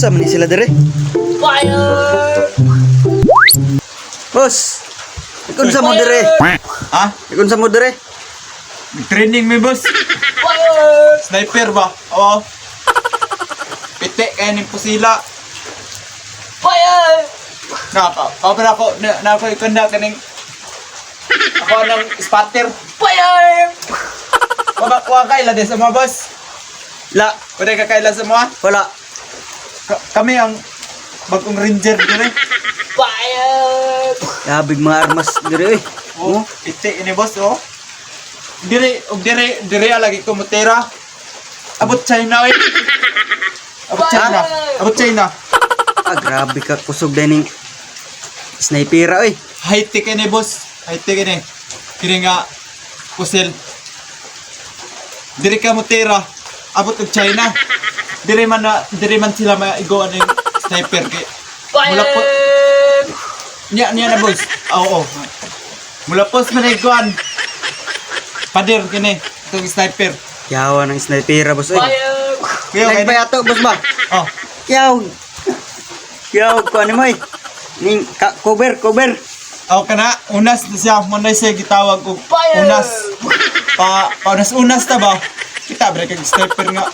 Unsa man ni sila dire? Fire! Boss. Unsa mo dire? Ha? Unsa mo dire? Training mi, boss. Fire! Sniper ba? Oo. Pite kaya ning pusila. Fire! Naka, pa ako na, na ako ikunda kaning ako ng spotter. Fire! Wala wa kaila de sa mga boss. La, Wala ka kaila sa mga. wala. Kami ang bagong ranger dire. Fire! Labig mga armas dire eh. Oh, pite ini, boss, oh. Dire og dire dire lagi ko mutera. Abot China oy. Abot China. Abot China. Ah, grabe ka kusog din ning snipera oy. High tech ini, boss. High tech ini. Kini nga pusil. Dire ka mutera. Abot og China. Dire man na dire man sila maigo aning sniper kay mula po Fire! niya niya na, boss. Oo. Mula pos man ay kuan. Pader kini itong sniper. Yawa ng snipera, boss oy. Fire! Kuya, Like okay pa na. yato, boss ba? Oh, Yaw. Yaw ko ano mo eh. Ning ka, cover, cover. oh kana unas na siya mo na siya gitawag og Fire! unas. Pa paunas unas ta ba? Kita bre kag sniper nga.